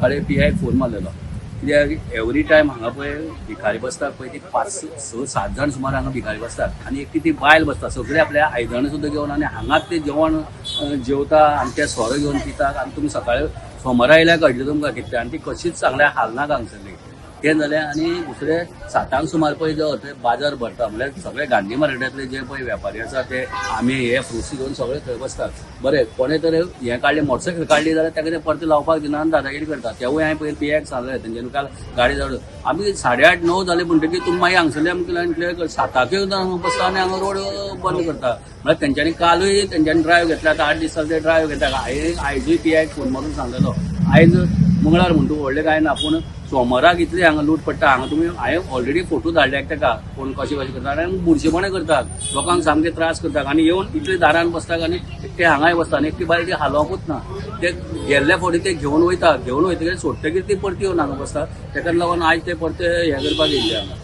सकाळी पी आयक फोन मारलेलो कित्याक एवरी टायम हांगा पळय भिकारी बसतात पळय ती पांच स सात जाण सुमार हांगा भिकारी बसतात आनी एकटी ती बायल बसता सगळे आपल्या आयदनां सुद्दां घेवन आनी हांगाच ते जेवण जेवता आनी ते सोरो घेवन पितात. आनी तुमी सकाळी सोमारा आयल्यार कळटलें तुमकां कितें आनी ती कशीच सांगल्यार हालना हांगसरली. तें जालें. आनी दुसरें सातांक सुमार पळय जो थंय बाजार भरता म्हणल्यार सगळे गांधी मार्केटांतले जे पळय वेपारी आसा ते आमे हे फ्रुट्स घेवन सगळे थंय बसतात. बरें कोणें तर हें काडलें मोटरसायकल काडली जाल्यार ताका ते परते लावपाक दिना आनी दादागिरी करता. तेवूय हांवें पयलीं पी आयक सांगलें तेंच्यांनी काल गाडी धाडून आमी 8:30 9 जाले म्हणटकीर तुमी मागीर हांगसरले आमकां लायन क्लियर कर साताक येवन हांगा बसता आनी हांगा रोड बंद करता. म्हळ्यार तेंच्यांनी कालूय तेंच्यांनी ड्रायव्ह घेतला, आतां 8 दीस जाले ते ड्रायव्ह घेता. हांवें आयजूय पी आयक फोन मारून सांगलेलो आयज मंगळार म्हणटा व्हडलें कांय ना पूण सोमाराक इतली हांगा लूट पडटा. हांगा तुमी हांवें ऑलरेडी फोटो धाडले ताका कोण कशें कशें करता आनी बुरशेपणां करतात लोकांक सामके त्रास करतात आनी येवन इतले दारान बसतात आनी ते हांगाय बसता आनी एकटी बायल ती हालोवंकूच ना. ते गेल्ले फावटी ते घेवन वयता, घेवन वयतकीर सोडटकीर ती परती येवन हांगा बसता. ताका लागून आयज ते परते हें करपाक येयल्ले हांगा.